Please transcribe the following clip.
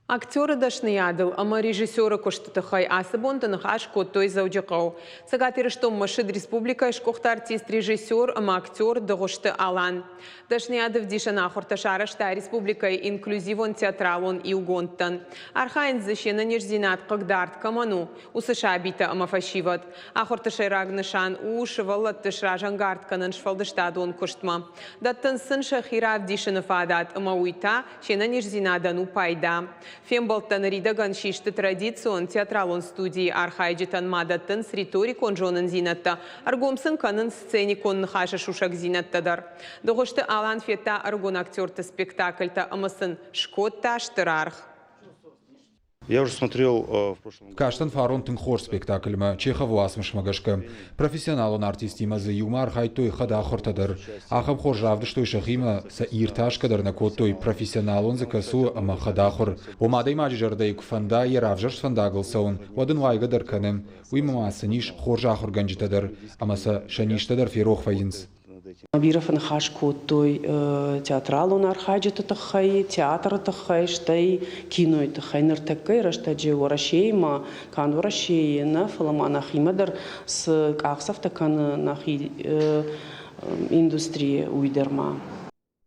Актеры дӕсныйадыл ӕмӕ режиссеры куысты тыххӕй ацы бонты ныхас кодтой Дзӕуджыхъӕуы. Цӕгат Ирыстонмӕ ссыд республикӕйы сгуыхт артист, режиссер ӕмӕ актер Дыгъуызты Алан. Дӕсныйады ӕвдисӕн ахуыртӕ сарӕзта республикӕйы инклюзивон театралон иугондтӕн. Архайынц дзы се нӕниздзинад хъыгдард кӕмӕн у, уыцы сабитӕ ӕмӕ фӕсивӕд. Ахуырты сӕйраг нысан у сывӕллӕтты сразӕнгард кӕнын сфӕлдыстадон куыстмӕ. Дӕттынц сын сӕхи равдисыны фадат ӕмӕ уый та се нӕниздзинадӕн у пайда. Фембӕлдтӕ ныридӕгӕн систы традицион, театралон студийы архайджытӕн ма дӕттынц риторикон зонындзинӕдтӕ, ӕргом сын кӕнынц сценикон ныхасы сусӕгдзинӕдтӕ дӕр. Дыгъуызты Алан федта ӕрыгон актерты спектакльтӕ ӕмӕ сын скодта стыр аргъ. Я уже смотрел в прошлом Кастӕн фарон тынг хорз спектакльмӕ Чеховы уацмысмӕ гӕсгӕ. Профессионалон артисттимӕ дзы иумӕ архайдтой хӕдахуыртӕ дӕр. Ахӕм хорз равдыстой сӕхимӕ, сӕ иртасгӕ дӕр нӕ кодтой, профессионалон дзы кӕцы у ӕмӕ хӕдахуыр. Ома адӕймаджы зӕрдӕйы куы фӕнда йӕ равзӕрст фӕндагыл цӕуын, уӕд ын уайгӕ дӕр кӕны. Уыимӕ ма сын ис хорз ахуыргӕнджытӕ дӕр, ӕмӕ сӕ сӕ низтӕ дӕр ферох вӕййынц. Бирӕ фӕныхас кодтой театралон архайджыты тыххӕй, театры тыххӕй, стӕй кинойы тыххӕй. Ныртӕккӕйы рӕстӕджы Уӕрӕсеимӕ, канд Уӕрӕсейы нӕ, фӕлӕ ма нӕхимӕ дӕр цы къахдзӕфтӕ кӕны нӕхи индустрийы, уый дӕр ма.